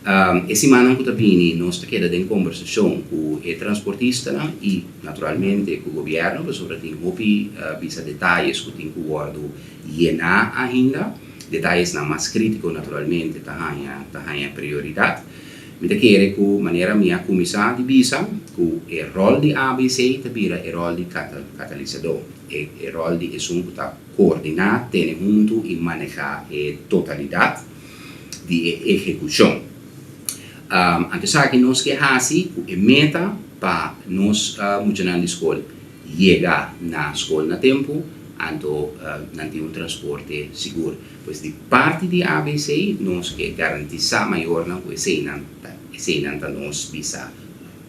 E simannan ku ta bini nos ta keda den kombersashon ku e transportistanan i naturalmente ku gobièrnu pasobra tin hopi bisa detayes ku tin ku wòrdu yená ainda. Detayesnan mas krítiko naturalmente ta haña ta haña prioridat. Mi ta kere ku manera mi a kuminsá di bisa ku e ròl di ABC ta bira e ròl di katalisadó, e ròl di esun ku ta koordiná, tene huntu i manehá e totalidat di e ehekushon. Anto esaki nos ke hasi ku e meta pa nos muchanan di skol yega na skol na tempu, anto nan tin un transporte sigur. Pues di parti di ABC nos ke garantisá mayornan ku eseinan ta eseinan ta nos bisa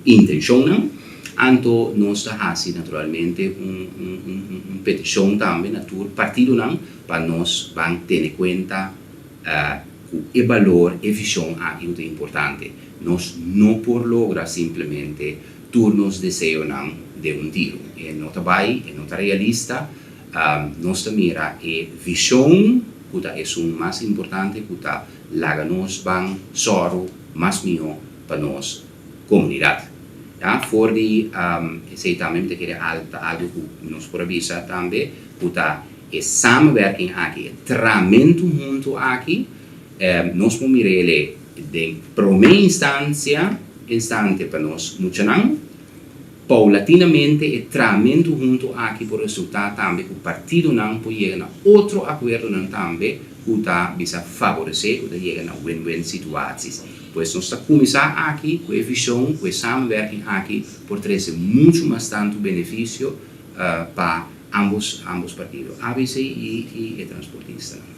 intenshonnan. Anto nos ta hasi naturalmente un un petishon tambe na tur partidonan pa nos ban tene kuenta Ku e balor, e vishon aki ku ta importante. Nos no por logra simplemente tur nos deseonan den un tiru. E no ta bai, e no ta realista. Nos ta mira e vishon ku ta esun mas importante ku ta laga nos ban sòru mas mihó pa nos komunidat. Ya, for di esei tambe mi ta kere ta algu ku nos por a bisa tambe ku ta E samenwerking aki, e tramentu huntu aki, nos por mira el'e den prome instancia, instante pa nos muchanan. Paulatinamente e tramentu huntu aki por resulta tambe cu partidonan por yega na otro acuerdonan tambe cu ta bisa faborece, cu ta yega na win-win situaties. Pues nos ta cuminsa aki cu e vision, cu e samenwerking aki por trece mucho mas tanto beneficio pa Ambos ambos partido, abc y y e transportistanan.